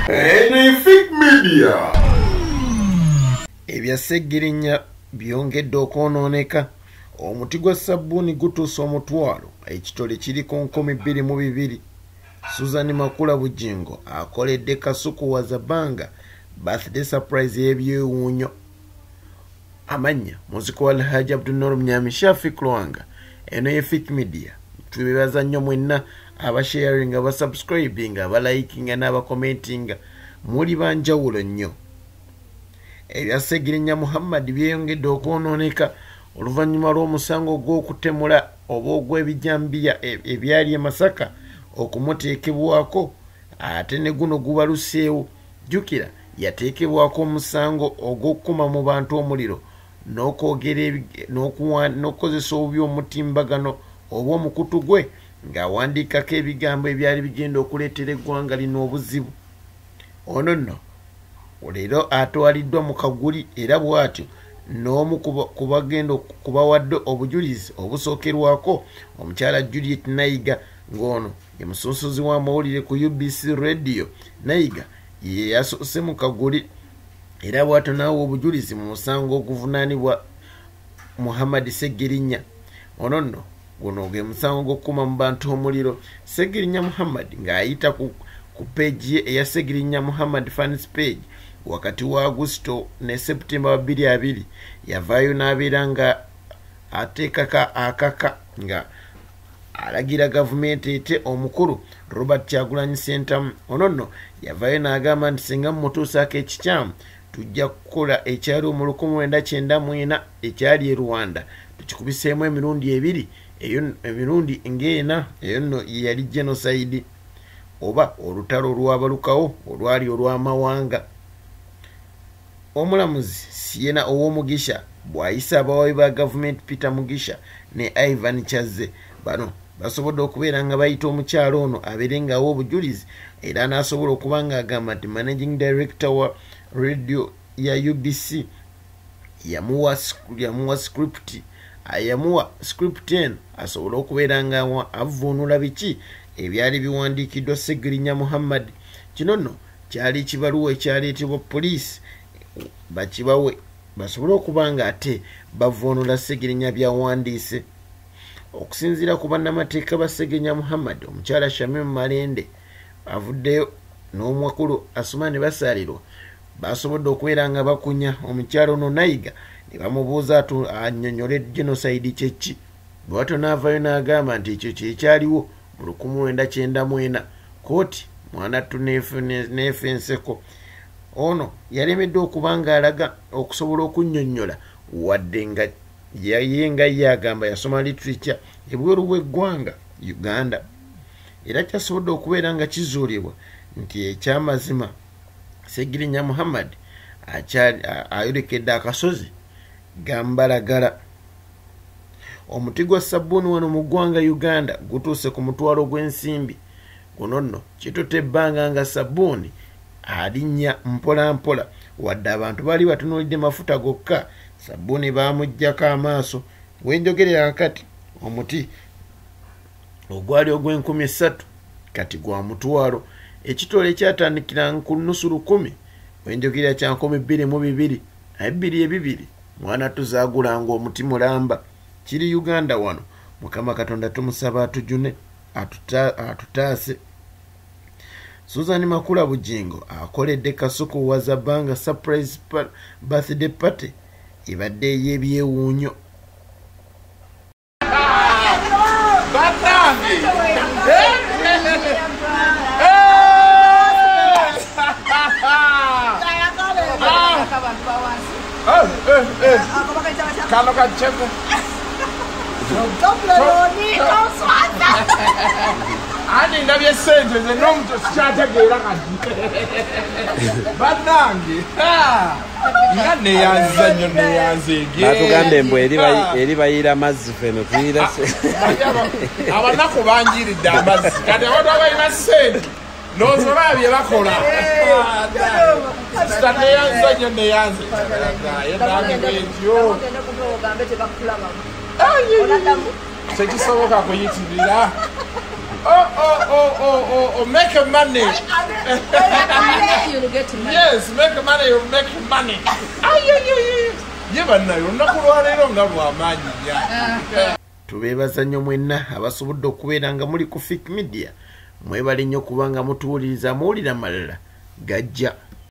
Anything Media. Ebya Ssegirinya byongedde okwonooneka. Omuti gwa sabbuuni gutuusa omutwalo, ekitole kiri ku 2002. Susan Makula Bujingo akoledde Kasuku wa Zabanga birthday surprise y'ebyewuunyo. Amannya muziki wa Alhaji Abdunnoor Mnyami Shafiq Lwanga. Eno ye Fik Media. Tubebaza nnyo mwenna abasharinga, abasubscribinga, abalikinga n'abakomentinga, muli banjawulo nnyo. Ebya Ssegirinya Muhammad byeyongedde okwonooneka oluvannyuma lw'omusango gw'okutemula oba ogw'ebijambiya ebyali e Masaka okumuteekebwako, ate ne guno gubaluseewo. Jjukira yateekebwako omusango ogw'okukuma mu bantu omuliro n'okwogera n'okukozesa obubi omutimbagano oba omukutu gwe ng'awandiikako ebigambo ebyali bigenda okuleetera eggwanga lino obuzibu. Ono nno leero atwaliddwa mu kaguli, era bw'atyo n'omu ku bagenda kubawadde obujulizi obusookerwako omukyala Juliet Nayiga, ng'ono ye musunsuzi w'amawulire ku UBC Radio. Nayiga ye yasoose mu kaguli, era bw'atyo n'awa obujulizi mu musango oguvunaanibwa Muhammad Ssegirinya. Ono nno guno gwe musango gw'okukuma mu bantu omuliro. Ssegirinya Muhammad ng'ayita ku page ye eya Ssegirinya Muhammad fans page wakati wa Agusito ne Seputemba wa 2020 yavaayo n'abeera nga ateekako akaka nga alagira gavumenti ete omukulu Robert Kyagulanyi Ssentamu. Ono nno yavaayo n'agamba nti singa mumutuusaako ekikyamu, tujja kukola ekyaliwo mu 1994 ekyali e Rwanda, tukikubiseemu emirundi ebiri, eyo emirundi ng'ena. Eyo nno ye yali genocide oba olutalo olwabalukawo olwali olw'amawanga. Omulamuzi Siena Ow'omugisha bw'ayisa abawaabi ba gavumenti Peter Mugisha ne Ivan Kyazze, bano basobodde okubeera nga bayita omukyalo ono abeere ng'awa obujulizi, era n'asobola okuba ng'agamba nti managing director wa radio ya UBC yamuwa script eno asobole okubeera nga avvuunula biki ebyali biwandiikiddwa Ssegirinya Muhammad. Kino nno kyali kibaluwa ekyaleetebwa poliisi bakibawe basobole okuba nga ate bavuunula Ssegirinya byawandiise. Okusinziira ku bannamateeka ba Ssegirinya Muhammad, omukyala Shamim Malende avuddeyo n'omwakulu Asumani Basaalirwa, basobodde okubeera nga bakunya omukyala ono Nayiga ne bamubuuza annyonnyole genocide kyeki. Bwatyo n'avaayo n'agamba nti ekyo kyekyaliwo mu 1994. Kooti mwanattu neefa enseko. Ono yalemeddwa okuba ng'alaga okusobola okunnyonnyola, wadde nga ye nga ye agamba yasoma literature ebweru w'eggwanga Uganda. Era kyasobodde okubeera nga kizuulibwa nti ekyamazima Segirinya Muhammad ayolekedde akasozi gambalagala. Omuti gwa sabbuuni wano mu ggwanga Uganda gutuuse ku mutwalo gw'ensimbi. Guno nno kitutte ebbanga nga sabbuuni alinnya mpola mpola, wadde abantu baali batunuulidde mafuta gokka, sabbuuni bamuggyako amaaso. Wenjogerera kati omuti ogwali ogw'enkumi 3 kati gwa mutwalo. Ekitole ekyatandikira ku nusu lukumi, wenjogerera kya 2002, ebbiri ebibiri mwana tuzaagulanga omuti mulamba. Kiri Uganda wano. Mukama Katonda tumusaba atujune, atutaase. Susan Makula Bujingo akoledde Kasuku wa Zabanga surprise birthday party ebadde ey'ebyewuunyo. Bannange! Abantu bawansi. Kano kajjeko. Toblerone oswaza. Ani ndabye sente nze n'omuto sikyategeera kati. Bannange, nga neyanziza nnyo, neyanzeege. Batugambye mbu eri bayiira amazzi, feno tuyiira Abanaku banjiridde amazzi. Kati abantu abalina sente nozola bye bakola. Sita neyanziza nnyo, neyanze naye nange bwentyo. Ogenda kuva ogambe tebakulabamu. Onaddamu. Tekisoboka kuyitirira. Oh, oh, oh, oh, oh, oh, make money. You'll get money. Yes, make money, you'll make money. Ay, ay, ay, ay. Ye bannaye olunaku lwaleero nga lwamaanyi nnyo. Tubeebaza nnyo mwenna abasobodde okubeera nga muli ku Fik Media. Mwebale nnyo kubanga mutuwuliriza, muwulira malala gajja.